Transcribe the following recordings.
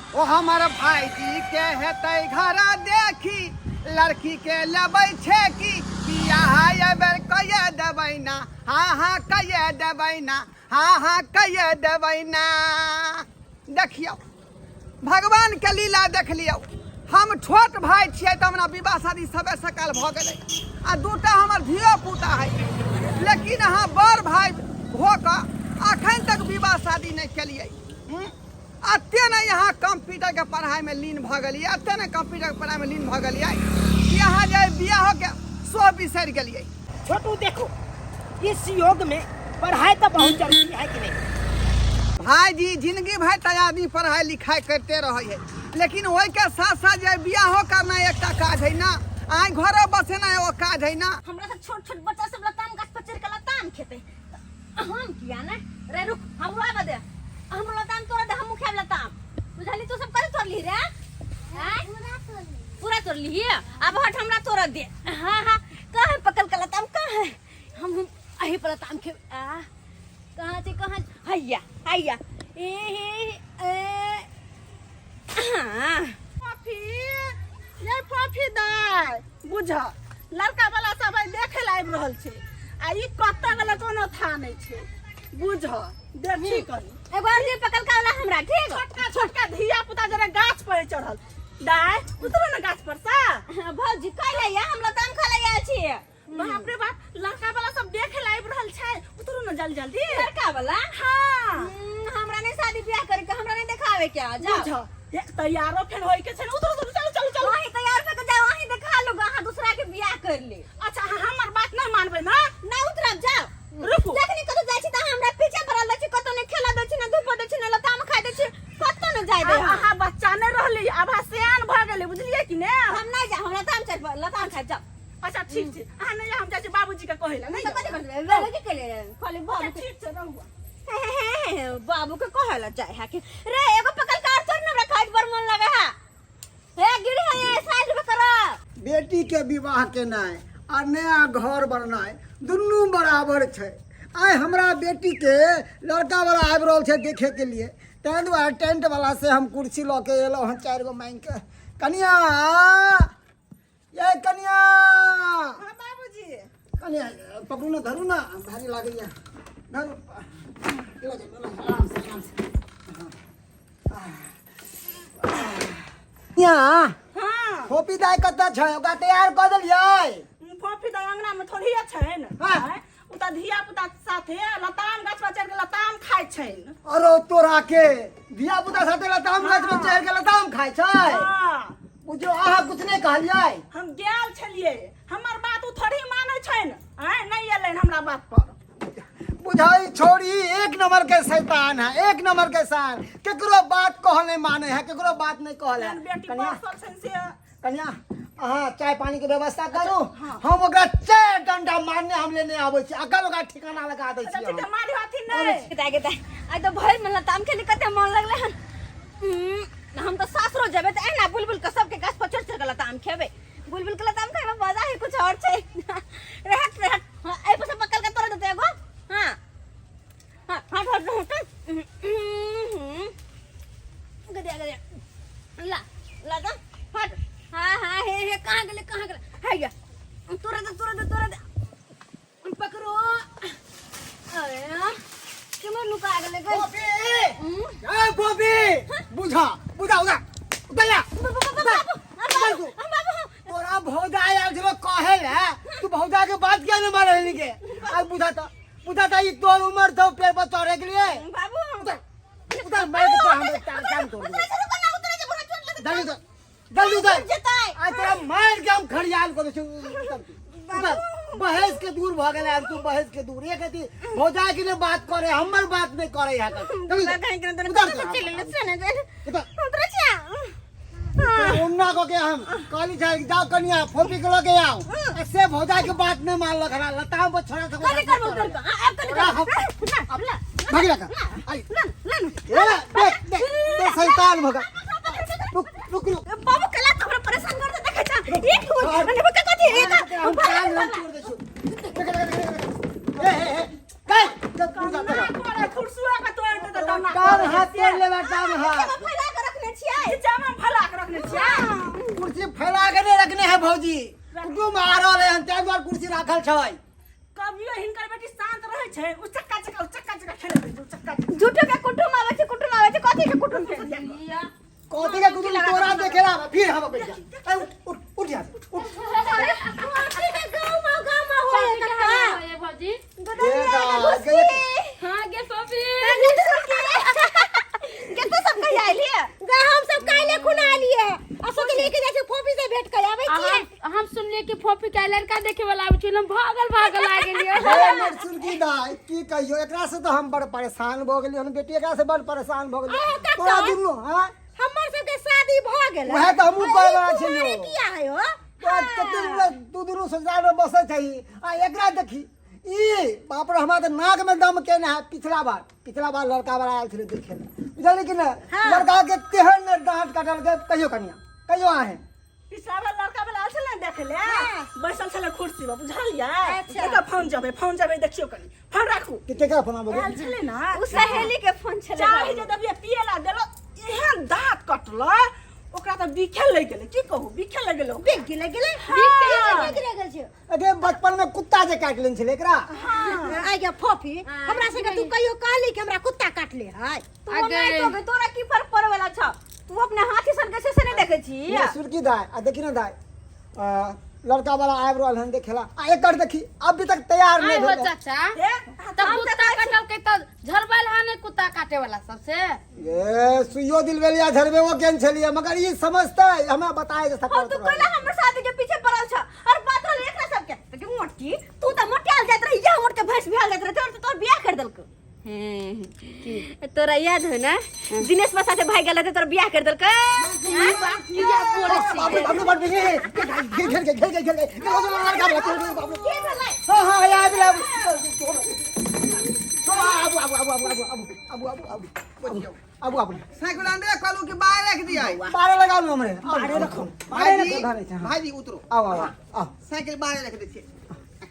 ओ हमर भाईजी के हेतै घर देखी, लड़की के लेबै छै की, बियाह एहि बेर कइए देबै ना, हाँ हाँ कइए देबै ना, हाँ हाँ कइए देबै ना। देखियौ भगवान के लीला देख लियौ। हम छोट भाई छियै तऽ हमरा विवाह शादी सबे सकाल भऽ गेलै आ दूटा हमर धियो पुता है, लेकिन अहाँ बड़ भाई हो कऽ अखन तक विवाह शादी नहि केलियै। एते नहि अहाँ कंप्यूटरके पढ़ाइमे लीन भऽ गेलियै, एते नहि कंप्यूटरके पढ़ाइमे लीन भऽ गेलियै कि अहाँ जे बियाहोके सो बिसरि गेलियै। छोटू देखो, इस युग में पढ़ाई तो बहुत जरूरी है कि नहीं? भाईजी जिंदगी भरि तऽ आदमी पढ़ाई लिखाई करते रहे है, लेकिन ओहि के साथ साथ जे बियाहो करना एकटा काज है ना, आइ घरो बसेना एगो काज है ना। हमरा से छोट छोट बच्चा सब लताम गाछ पर चढ़ के लताम खेते, हम किया ने रे? रुक, हमरो आबे दे, हमरो लताम तोड़ दे, हमहूँ खायब लताम। बुझली? तू सब कथी तोड़ली रे? आँय? पूरा तोड़ली। अब हट, हमरा तोड़ दे। हाँ हाँ, कहाँ है पकल का लताम? कहाँ है? हम अही पर लताम खे। आ कहाँ से कहाँ? हैया हैया, ए हे ए, हाँ। फफी, ये फफी दाय, बुझ लड़का वाला सब आइ देखे ला आबि रहल छै आ ई कतऽ गेलै कोनो था नहि छै। बुझ देखी कनी एगो और दे पकल का वाला हमरा। ठीक। छोटका छोटका धिया पुता जरा गाछ पर चढ़ल। दाय, उतरो ने गाछ पर सा। हाँ, भौजी कैला या हम लताम खा ले आयल छी। बाप रे बाप, लड़का वाला सब देखे ला आबि रहल छै, उतरू ने जल्दी जल्दी। लड़का वाला? हाँ। हमरा नहीं शादी ब्याह करे के, हमरा नहीं देखावे के, आ जाओ। बुझ हे, तैयारो फेर होय के छै ने। उतरू उतरू, चलू चलू चलू। वहीं तैयार भऽ के जाओ, वहीं देखा लूगा, अहाँ दूसरा के बियाह कर ले। अच्छा, अहाँ हमर बात नहीं मानबै ना? नहीं उतरब, जाओ। रुकू। जखनी कतौ जाइ छी तऽ अहाँ हमरा पीछे पड़ल रहै छी, कतौ नहि खेला दै छी, नहि धूप दै छी, नहि लताम खाइ दै छी, कतौ नहि जाय दै। आब अहाँ बच्चा नहि रहली, आब अहाँ सियान भऽ गेली, बुझलियै कि ने? हम नहि जायब, हम लताम चाटब, लताम खायब, जाओ। अच्छा ठीक छै, अहाँ नहि जाउ, हम जाइ छी बाबूजी के कहै लए। नहि तऽ कथी जाउ। करबै? बाबू के केले खाली बाबू अच्छा के। ठीक छै, रहू। हे, बाबू के कहै लए जाइ है कि रे एगो पकल कार तोड़ ने, हमरा खाइ के बड़ मन लगे है। हे गिरी है साइड में करो। बेटी के विवाह केनाइ आ नया घर बननाइ दुनू बराबर छै। आइ हमरा बेटी के लड़का वाला आबि रहल छै देखे के लिए, ताहि दुआरे टेंट वाला से हम कुर्सी लऽ के एलहुँ हँ 4 गो मांगि के। कनिया, ये कनिया। हाँ बाबूजी। कनिया पकड़ू ना, धरू ना, भारी लागैया, धरू। लऽ जाउ, लऽ जाउ, आराम से आराम से। कनिया। हाँ। फोपी दाइ कतऽ छै? ओकरा तैयार कऽ देलियै? फोफी तऽ अंगना में थोड़ी छै ने। हाँ। आँय, उ तऽ धिया पुता साथे लताम गाछ पर चढ़ के लताम खाइ छै। अरे तोरा के धिया पुता साथे लताम गाछ पर चढ़ के लताम खाइ छै? हाँ। बुझियौ अहाँ कुछ नहि कहलियै। हम गेल छलियै, हमर बात उ थोड़ी मानै छै ने। आँय, नहि एलै हमरा बात पर। बुझाई छोड़ी एक नंबर के शैतान है, एक नंबर के शैतान, केकरो बात कहल नहीं माने है, केकरो बात नहीं कहल है। तेहन बेटी कनिया बसल छै से। कनिया अहाँ चाय पानी के व्यवस्था करू। हाँ। हम ओकरा 4 डंडा मारने हम लेने आबै छी, अगर ओकरा ठिकाना लगा दै अच्छा छी ठीक है हम। मारी हथिन नहि। गेताय गेताय, आइ तऽ भरि मन लताम खेली, कते मन लगलै हन। हम तऽ सासुरो जेबै तऽ एहिना बुलबुल के सबके गाछ पर चढ़ि चढ़ि के लताम खेबै। बुलबुल के लताम खाइमे मजा ही कुछ और छै। रहत रहत, हाँ, एहि पर से पकड़ के तोड़ देतै एगो। हाँ हाँ, हट हट हट। गदिया गदिया, ला ला तो हट। हाँ हाँ, हे हे, कहाँ गेलै कहाँ गेलै? हैया, तोड़ दे तोड़ दे तोड़ दे, पकड़ो। अरे केमहर नुका गेलै गै? बॉबी! ए बॉबी, बुझा बुझा, उधर उधर जा। बाबू बाबू बाबू बाबू, तोरा भौजा आयल छलो कहे ले, तू भौजा के बात किया नहीं मानलही के? आज बुझाता बुझाता ई तोर उमर दो पेड़ पर चढ़े के लिए। बाबू उधर उधर, मार के तोरा हम टांग टांग तोड़ उतरे देबो। रुको ना, उतरे जे बुरा चोट लगतै। जल्दी उतर, जल्दी उतर। जेतै। आज तोरा मार के हम खड़ियाल कर दै छियौ। उतर उतर, बहेस के दूर भऽ गेलै आब तू, बहेस के दूर। एक अथी भौजा के ने बात करे, हमर बात नहीं करे यहाँ कर। जल्दी उतर। कहीं के उतर तो तोरा। चल ले से ने उतर। उतरे छिया। उन्ना को के हम कहली छै जाओ कनिया फोपी के लके आओ, से भौजा के बात नहीं मानलक हरा लताम पर छोड़ा सब। कथी करबो उतर के? हाँ, आब कथी तोरा करबो? हम ना ला भागी लगा आई ना ला ना। ए देख देख देख, शैतान भगा, रुक रुक रुक। बाबू कला तो हमरा परेशान कर दे, देखै छा एक हो मने बका कथी एक। हम कान हम तोड़ दै छियौ। देख देख देख देख, ए ए ए गए ना करे, खुरसुआ के तोड़ देतै तऽ ना कान करे हाथ से। तोड़ लेबा, कान हाथ। फैला के रखने छियै। भौजी कुटुम आ रहल हन ताहि दुआरे कुर्सी राखल छै। कभियो हिनकर बेटी शांत रहै छै? उ चक्का चक्का, उ चक्का चक्का खेलैत रहै छै, उ चक्का चक्का। झूठो के कुटुम आबै छै, कुटुम आबै छै, कथी के कुटुम छै? कथी के कुटुम तोरा देखेला फिर हम बैठ जा। ए, उठ उठ उठ जा, उठ। अरे गाँव में, गाँव में होय काका। ये भौजी। ए दा, हाँ गे फोफी। के तो सब कहि आइल है गा, हम सब काल्हि खुना आलिए आ सोचलिए कि जाइ छी फोफी से भेंट कर आबै छियै। हम सुनलिए कि फोफी के लड़का देखे वाला आबै छै, हम भागल भागल आ गेलियै। हे नरसुरकी दाइ, की कहियो, एकरा से तऽ हम बड़ परेशान भऽ गेलियै हन बेटी, एकरा से बड़ परेशान भऽ गेलियै। अहो, काका। तोरा दुनू हाँ हमर सबके शादी भऽ गेल। उएह तऽ हमहूँ कहै वला छलियौ। किया है हो? तोरा कते दिन तू दुनू संसार में बसै छही आ एकरा देखी ई बाप रे, हमरा तऽ नाक में दम केने है। पिछला बार लड़का वाला आयल छलै देखे लए, बुझलियै कि नहि? लड़का के तेहन ने डाँट कटलकै। कहियो कनिया, कहियो अहें। पिछला बार लड़का वाला आयल छलै ने देखे ले, बैसल छलै कुर्सी पर, बुझलियै? अच्छा। एकर फोन जबै, फोन जबै, देखियौ कनि, फोन राखू। के केकरा फोन आबै? आयल छलै ने। उ सहेली के फोन छलै। चाहे जे दबिया पिए ला देलो, एहन दाँत कटलै ओकरा तऽ बिखे लागि गेलै, की कहू, बिखे लागि गेलै ओकरा। बिक गेलै गेलै। हाँ। बिक गेलै छै। अरे बचपन में कुत्ता जे काटि लेने छलै एकरा। आ गे फोफी, हमरा सबके तू कहियो कहली कि हमरा कुत्ता काटले है? तू अगे। नहि तो तोरा की फर्क पड़े वाला छ? तू अपने हाथी सन के छै से नहि देखै छी? ये सुरकी दाय, आ देखी ने दाय, लड़का वाला आबि रहल हन देखेला आ एकर देखी अभी तक तैयार आइ नहीं हो भेल। चाचा। ए, तऽ कुत्ता कटलकै तऽ झरबैल हा नहि कुत्ता काटे वाला सबसे? ये सुइयो दिलबेलिया झरबे वो केन छलिए, मगर ई समझते हमरा बताए जे और सकल। तू कहला हमर शादी के पीछे पड़ल छ और बात रहल एकरा सबके तो कि मोटकी तू त मोटियाल जात रही, या मोट के भैंस भेल जात रही, तोर तोर बियाह कर देलको। तोरा याद हो ना, दिनेश बसा से भाग गेल, तोर बियाह कर देलको। बाप रे बाप रे बाप रे, घेर घेर घेर घेर घेर घेर लड़का वाला, बाप रे। के भेलै? हाँ हाँ, याद आबि आबू आबू आबू आबू आबू आबू आबू आबू आबू आबू आबू। साइकिल अंदरे कहलू कि बाहर रख दिया? बारह लगाओ ने हमरे, बारह रखो, बारह भाईजी रखो, घर छै। हाँ। भाईजी उतरो। आओ आओ आओ। साइकिल बाहर रख दै छियै।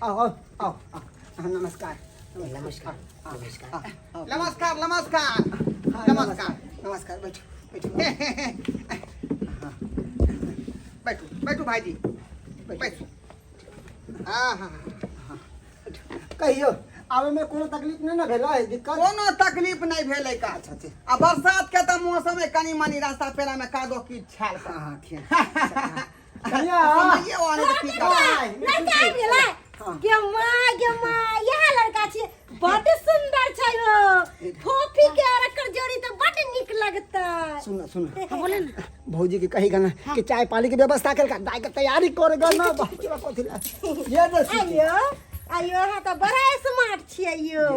आओ आओ आओ आओ। नमस्कार नमस्कार नमस्कार। नमस्कार नमस्कार। हाँ, नमस्कार। नमस्कार, बैठो बैठो। बैठू बैठू भाईजी, बैठू। हाँ हाँ। कहियो, आबे में कोनो तकलीफ नहीं ना भेलै, दिक्कत? कोनो तकलीफ नहीं भेलै का। अच्छा ठीक। आ बरसात के तऽ मौसम में कनी मनी रास्ता पेरा में कादो की छाल। हाँ हाँ ठीक। कनिया समझिए आने के की करबै। लड़का आबि गेलै। गे माँ, गे माँ, इएह लड़का छियै? बड सुंदर छै हो, फोफी के और एकर जोड़ी तऽ बड नीक लगतै। सुन सुन, बोले ना भौजी के कही गाना कि चाय पानी के व्यवस्था कर का, दाई के तैयारी कर गा ना। बाप रे बाप, कथी ला ये ने सीखे। आइयो आइयो, अहाँ तऽ बड़ा स्मार्ट छियै यौ।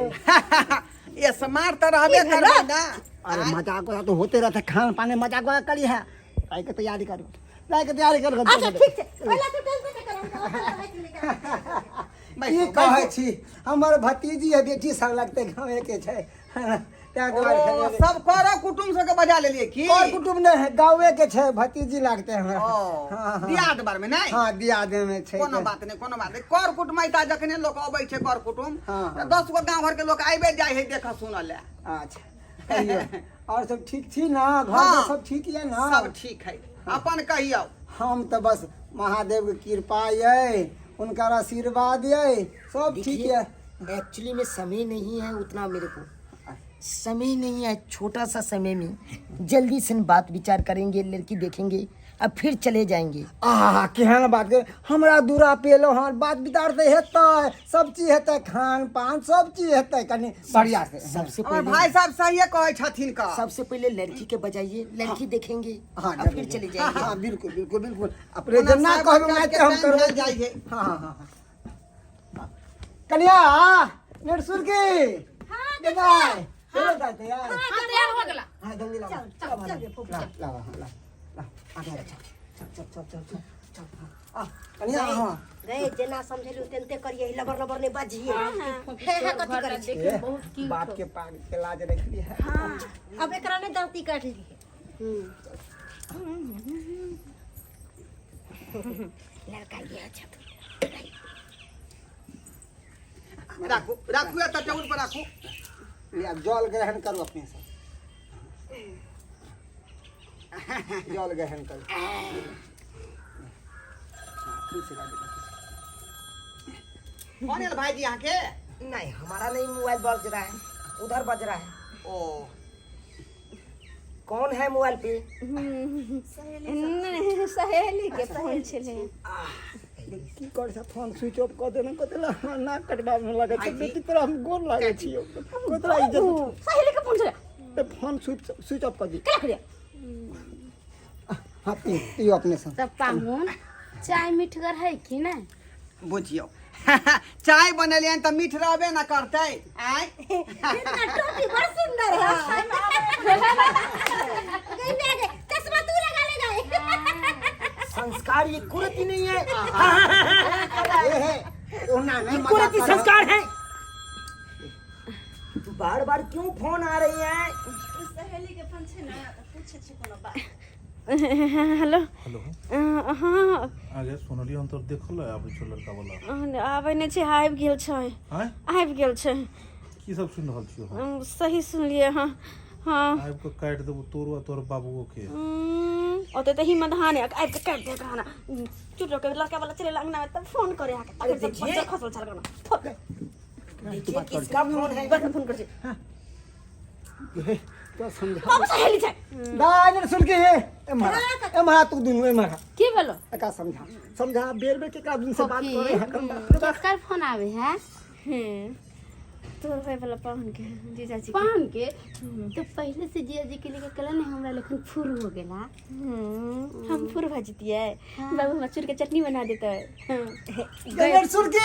ये स्मार्ट तऽ रहबे करबै ना। अरे मजाक वजाक तो होते रहते, खान पान में मजाक वजाक करी है। दाई के तैयारी करो, दाई के तैयारी कर। अच्छा ठीक छै, पहिले तू टेंशन नहि कर, हम तऽ अपन रहै छी लेकिन। की कहै छी, हमर भतीजी है, बेटी सब लगते गाँवे के छै, तैं दुआरे ओ, खेलियै। सब करो कुटुम्ब सबके बजा लेलिए की? कर कुटुम्ब नहीं है, गाँवे के छै, भतीजी लागते हमरा। ओ, हाँ, हाँ। दियाद बार में नहीं? हाँ, दियाद में छै। कोनो बात नहीं, कोनो बात नहीं। कर कुटुमैता जखने लोक अबै छै कर कुटुम्ब, हाँ, हाँ। तऽ 10 गो गाँव घर के लोक आबे जाइ है देख सुनऽ ले। अच्छा कहियौ, और सब ठीक छी ना घर हाँ। में? सब ठीक ये ना? सब ठीक है, अपन कहियौ। हम तऽ बस महादेव के कृपा ये, उनकर आशीर्वाद ये, सब ठीक देखिए है। एक्चुअली में समय नहीं है उतना, मेरे को समय नहीं है। छोटा सा समय में जल्दी से बात विचार करेंगे, लड़की देखेंगे अब फिर चले जाएंगे। आहा, केहन बात कर, हमरा दूरा पेलो हन, बात विचार तऽ हेतै, सब चीज हेतै, खान पान सब चीज हेतै, कनि बढ़िया से। सबसे हमर पहले भाई साहब सहिए कहै छथिन का। सबसे पहले लड़की के बजाइए, लड़की देखेंगे हाँ, और फिर चले जाएंगे। हाँ, बिल्कुल बिल्कुल बिल्कुल, अपने ओना जेना साहब कहबै के ओनाहिते हम टाइम करबै। भेल जाइ है। हाँ हाँ हाँ हाँ। कनिया नेरसुर की दाई चलो दाई तैयार। हाँ, तैयार हो गेला। हाँ, जल्दी लाओ, चल चल, ला ला ला ला ला, आगे आ, चल चल चल चल चल चल। आ कनिया, हाँ। गए, जेना समझेलू तेनते करिए, लबर लबर नहि बाजिए। हे हे, कथी करै छी? ए, बाप के पाग के लाज रखली है। अब एकरा नहि दाँती काटि लिए। लड़का ये अच्छा। राखू राखू, एतऽ टेबुल पर राखू। ले, अब जल ग्रहण करू, अपने से जल ग्रहण करू। खुश रह बेटा। फोन आयल भाईजी अहाँके? नहीं, हमारा नहीं मोबाइल बज रहा है, उधर बज रहा है। ओ कौन है मोबाइल पे? नहि, सहेली के फोन छलै। की कर से फोन स्विच ऑफ कऽ देने, कतला हमरा नाक कटबामे लागै छै। भाईजी। बेटी, तोरा हम गोर लागै छियौ, कतला इज्जत। सहेली के फोन छलै। तऽ फोन स्विच स्विच ऑफ कऽ दी। केना करियै? हाँ, पी पियो अपने से। तब पाहुन, चाय मीठगर है कि नहीं? बुझियौ, चाय बनेलियनि तऽ मीठ रहबे न करतै। आँय, इतना टोपी बड़ सुंदर है। गई ले गई, चश्मा तू लगा ले गई। संस्कार ये कुरती नहीं है। ए हे, ओना नहीं ये मजाक कुरती करब। संस्कार है। बार बार क्यों फोन आ रही है? सहेली के फोन छै ने, तऽ पूछै छै कोनो बात। हेलो। हेलो। हाँ। आगे सुनलियै हम तोर देखल आबै छौ लड़का वाला। आबै नहि छै, आबि गेल छै। आँय? आबि गेल छै। की सब सुनि रहल छियौ हम? सही सुनलियै। हाँ हाँ। आबि कऽ काटि देबौ तोरो आ तोहर बाबुओ के। ओते तऽ हिम्मत हाने आबि कऽ काटि देब खाना। चुप रह के, लड़का वाला चले अंगना में तब फोन करे आके। अरे तखन सब देखिए। बच्चा खसल छल गाना। देखिए किसका फोन है। बस फोन कर छी। हे, तो समझा। बाबू, सहेली छै। दाइ ने सुन के, हे एम्हर एम्हर, तू दुनू एम्हर। की भेलो? एका समझा समझा, बेर बेर केकरा दुनू से बात करे है, कम बाप रे बाप। केकर फोन आवे है? तोर भाई वाला पाहुन के, जीजाजी के। पाहुन के तो पहले से जीजाजी के लेके कल नहीं हमरा लेखन फूर हो गेला। हम फूर भजतियै। बाबू हमरा चूर के चटनी बना देते। गए सुन के।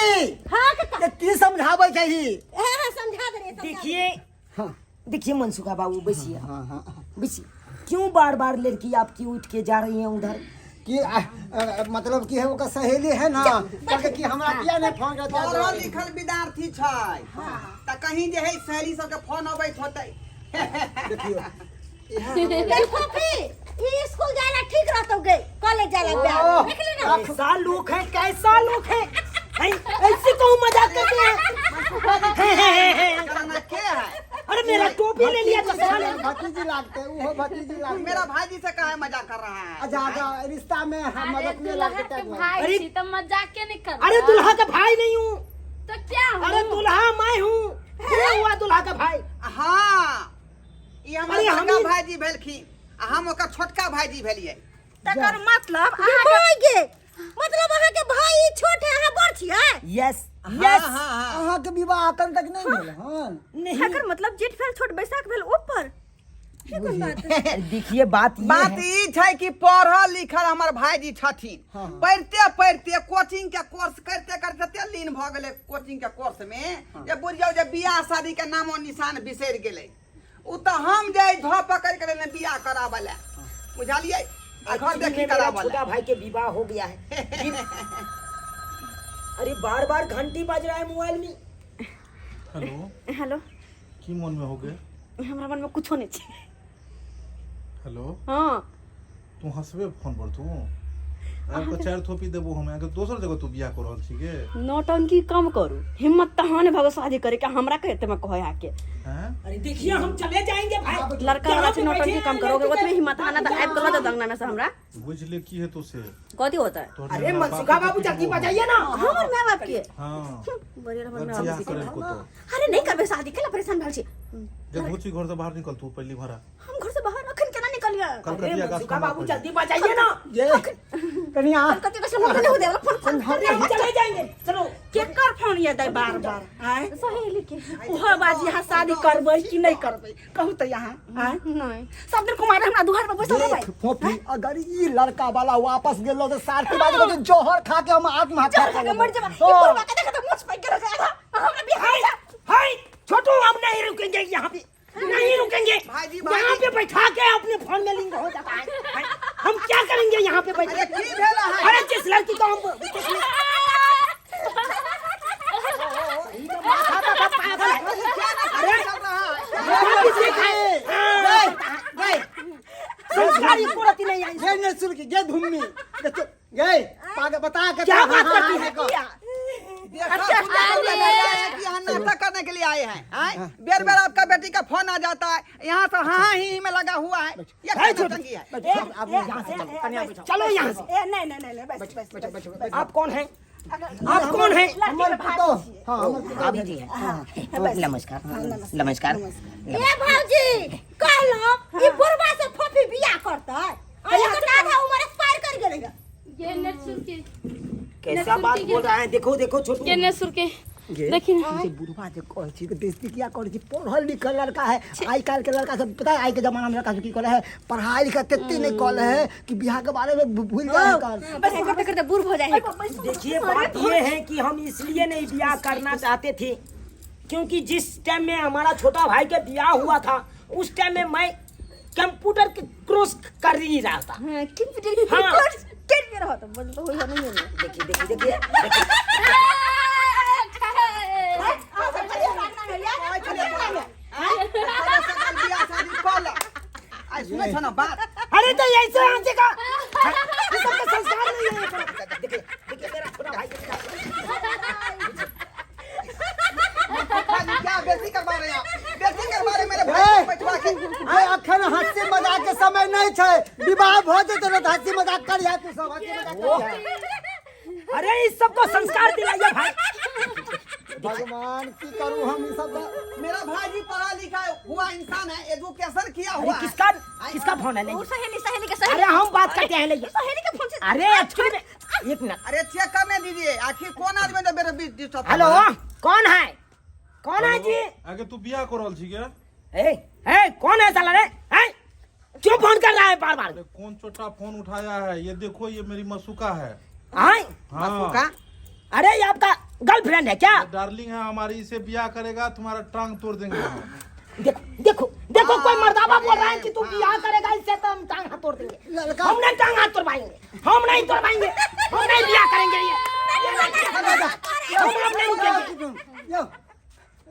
हाँ काका। के की समझाबै चाही? हाँ हाँ, समझा दे रे, समझा दे। देखिए। हाँ। देखिए मनसुखा बाबू, बैसिए। हाँ हाँ। बैसिए। क्यों बार बार लड़की आपकी उठ के जा रही है उधर? कि मतलब की है, ओकर सहेली है ना, कहलकै कि हमरा किया नहीं फोन करता। पढ़ल लिखल विद्यार्थी छै तऽ कहीं जे है सहेली सबके फोन अबैत होतै। देखियौ। गई फोफी, ई स्कूल जाला ठीक रहतौ गई, कॉलेज जाला ओह। ब्याह देखली ना। कैसा लोग है, कैसा लोग है, हैं? ऐसे कहूँ मजाक करते हैं? हैं, हैं, हैं, हैं। एकरा ना के है? अरे, मेरा टोपी ले लिया, चश्मा ले लिया। भतीजी लागते, उहो भतीजी लागते। मेरा भाईजी से काहे मजाक कर रहा है? अच्छा अच्छा, रिश्ता में हम अरे मदद में दुल्हा लागते के है। भाई अरे- छी तो मजाक के नहीं कर। अरे, दुल्हा का भाई नहीं हूँ। तो क्या हूँ? अरे, दुल्हा मैं हूँ, ये हुआ दुल्हा का भाई। हाँ, ई हमर अरे बड़का भाईजी भेलखिन आ हम ओकर छोटका भाईजी भेलियै। तकर मतलब अहाँ के मतलब अहाँ के भाई छोट है, अहाँ बड़ छियै? यस। हाँ। यस। हाँ हाँ। अहाँके विवाह अखन तक नहीं भेल हन? नहीं। तकर मतलब जेठ भेल छोट, बैसाख भेल ऊपर। देखिए, बात ये बात है। ई छै कि पढ़ल लिखल हमर भाईजी छथिन। हाँ। पढ़ते पढ़ते, कोचिंग के कोर्स करते करते ते लीन भऽ गेलै कोचिंग के कोर्स में जे बुझियौ जे बियाह शादी के नामो निशान बिसरि गेलै। उ तऽ हम जे धऽ पकड़ के लेने बियाह कराबऽ लए, बुझलियै, आ घर एक्चुअली देखी में मेरा कराबऽ छोटा लए। भाई के विवाह हो गया है। अरे, बार बार घंटी बज रहा है मोबाइल में। हेलो। हेलो। की मन में हो गए? हमरा मन में कुछो नहीं छै। हेलो। हाँ। तू हंसबे फोन पर? तू आबि कऽ चारि थोपी देबो हम। अहाँके दोसर जगह तू बियाह कऽ रहल छी गे? नौटंकी कम करू, हिम्मत तहाँ ने भगो शादी करे के, हमरा कहते में कहे आके। हैं? अरे देखिए, हम चले जाएंगे भाई। लड़का वाला छै, नौटंकी कम करोगे, ओतबे हिम्मत आना तऽ आबि कऽ लऽ जाओ अंगना में से हमरा। बुझि ले की हेतौ से। कथी होता है? तोहर अरे माय बाप मनसुखा के बाबू, पीटबो जल्दी हम। बजाइए ना। हमर माय बाप के? हाँ। बड़े हमर माय अगर बियाह बाप के। करे को तो अरे, नहीं करबे शादी, केला परेशान भेल छी? जब घुसी घर से बाहर निकल तू पहली भरा। हम घर से बाहर अखन केना निकलिए? अरे कलकतिया गाछ मनसुखा कमा बाबू, पहिले। जल्दी बजाइए ना। ये कनिया। कलकतिया गाछ हम नहीं दे फोन फोन। अरे, हम चले जाएंगे, चलो। केकर फोन ये दै बार बार? आँय? सहेली के। उहो बाजी, यहाँ शादी करबै कि नहीं करबै, कहू तऽ यहाँ? आँय? नहीं। सब दिन कुमार हमरा दुआर पर बैसल रहबै? देख फोफी, अगर ई लड़का वाला वापस गेलो तो सारथी बाजी को जहर खा के हम आत्महत्या जहर खा के मर जेबा। ई हाँ। बुढ़वा के देख तऽ मोछ पाकि गेल छै आधा, हमरा बियाह हाय हाय छोटू, हम नहीं रुकेंगे यहाँ पे, नहीं रुकेंगे। भाईजी, यहाँ भाईजी। पे बैठा के अपने फोन में लिंक हो जाता है। हम क्या करेंगे यहाँ पे बैठ अरे के? की भेल अहाँ? अरे, जिस लड़की को हम पागल है। अरे चल रहा है। वापिस देखा है। गए गए। संस्कार ये पूरा नहीं आई। गए ने सुन के गे धुम्मी, गए पागल बता के क्या हाँ, बात हाँ, करती हाँ, है? हाँ, देखा सुना तो लगा है कि यहाँ नाटक करने के लिए आए हैं, आए? बेर बेर आपका बेटी का फोन आ जाता है, यहाँ से हाँ ही में लगा हुआ है। ये क्या नौटंकी है? आप यहाँ से चलो, कन्या बैठाओ। चलो यहाँ से। ए नहीं नहीं नहीं बस बस बस बस। आप कौन हैं? आप कौन हैं? हमर पुतोह। हाँ, हमर पुतोह। भाभी जी हैं। नमस्कार नमस्कार। ए भौजी कहलो ई बुढ़वा से फोफी बियाह करतै आ एकर आधा उम्र एक्सपायर कर गेलै। ये नरसुर के कैसा बात बोल रहा है, देखो देखो छोटू। ये नरसुर के देखी ना। जे बुढ़वा जे कहै छी कि बेइज्जती किया करै छी, पढ़ल लिखल लड़का है। आइ काल्हि के लड़का सब पता है, आइ के जमाना में लड़का सब की करे है, पढ़ाई लिखाई तेते नहीं करे है कि बियाह के बारे में भूल जाए है कल। करते करते बूढ़ हो जाए। देखिए बात ये है कि हम इसलिए नहीं ब्याह करना चाहते थे क्योंकि जिस टाइम में हमारा छोटा भाई के ब्याह हुआ था उस टाइम में मैं कंप्यूटर के क्रॉस कर ही रहा था। हां, कंप्यूटर के हाँ। कोर्स कर के रहो तो बोल तो होइया नहीं है। देखिए देखिए देखिए। सुनै छ न बात? अरे तो ऐसे आंचे का ये सब का संस्कार नहीं है। देखिए देखिए मेरा छोटा भाई के साथ। क्या बेइज्जती करवा रहे हैं आप? बेइज्जती करवा रहे मेरे भाई को बैठवा के। आइ अखन हंसी मजाक के समय नहीं छै, विवाह भ जेतै ने त हंसी मजाक करिहे तू सब, हंसी मजाक करिहे। अरे इस सबको संस्कार दिलाइए भाई। भगवान की करूं हम ई सब। मेरा भाई जी पढ़ा लिखा हुआ इंसान है, एजुकेशन किया अरे हुआ है। किसका किसका फोन है? नहीं सहेली सहेली के सहेली। अरे हम बात करते हैं नहीं। सहेली के फोन से। अरे एक्चुअली में एक मिनट। अरे चेक करने दीजिए आखिर कौन आदमी जो मेरे बीच डिस्टर्ब। हेलो कौन है? कौन है जी? आगे तू बियाह कर रहल छी के? ए ए कौन है साला रे? हैं क्यों फोन कर रहा है बार बार? अरे कौन छोटा फोन उठाया है? ये देखो ये मेरी मसूका है। हाँ मसूका? अरे ये आपका गर्लफ्रेंड है क्या? डार्लिंग है हमारी, इसे बियाह करेगा तुम्हारा टांग तोड़ देंगे हम। देखो देखो देखो कोई मर्दाबा बोल रहा है कि तू बियाह करेगा इससे तो हम टांग हाथ तोड़ देंगे। हम नहीं टांग हाथ तोड़वाएंगे, हम नहीं तोड़वाएंगे, हम नहीं बियाह करेंगे ये। हम नहीं रुकेंगे।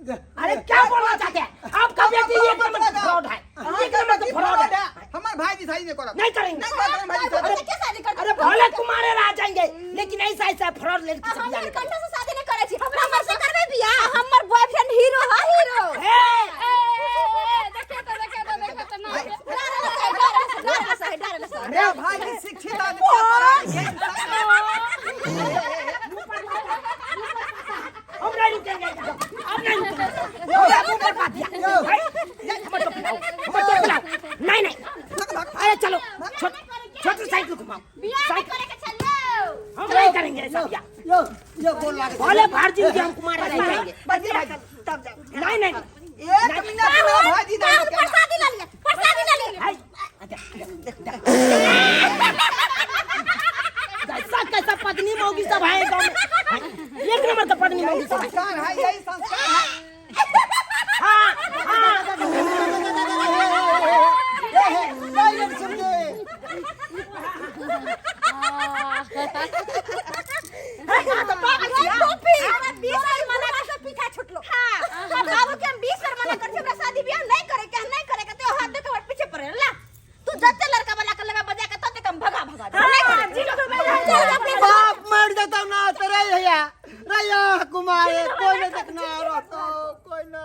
अरे क्या बोलना चाहते हैं आपका बेटी? ये एक नंबर फ्रॉड है, एक नंबर फ्रॉड है। हमारे भाई जी शादी नहीं करब। नहीं करेंगे, नहीं करेंगे भाई जी। अरे के शादी करते? अरे भले कुमारे रह जाएंगे लेकिन ऐसा ऐसा फ्रॉड लड़की से बियाह नहीं कंठा से शादी नहीं करे छी, हमर से करबे बियाह। हमर बॉयफ्रेंड हीरो है, हीरो। ए देखे तो देखे तो देखे तो ना। डर से डर से। अरे भाई जी शिक्षित आदमी। हम नहीं रुकेंगे, हम नहीं रुकेंगे। मुंह पर बात दिया। हमर टोपी लाओ, हमर टोपी लाओ। नहीं नहीं अरे चलो छोटी साइकिल घुमाओ। बियाह नहीं करे के चलो। हम नहीं करेंगे ऐसा बियाह। यो यो गोल लागे। भले भारजी के हम कुमार रह जाएंगे। तब जाओ। नहीं नहीं एक मिनट मेरा भाई जी नहीं रुकेगा। प्रसादी ला लिया, प्रसादी ला लिया। कैसा कैसा पत्नी मौगी सब है गांव में, एक नंबर का पत्नी मौगी सब है। संस्कार है, यही संस्कार है। हाँ हाँ पीछा छुटलो। हां बाबू के हम 20 बार मना कर छी हमरा शादी बियाह नहीं करे के, नहीं करे के, तो हाथ देख पीछे पड़े ला। तू जते लड़का वाला के लगा बजा के तते कम भगा भगा दे। नहीं करे। बाप मर जाता ना तेरे भैया रैया कुमार कोई नहीं देखना रहतो कोई ना।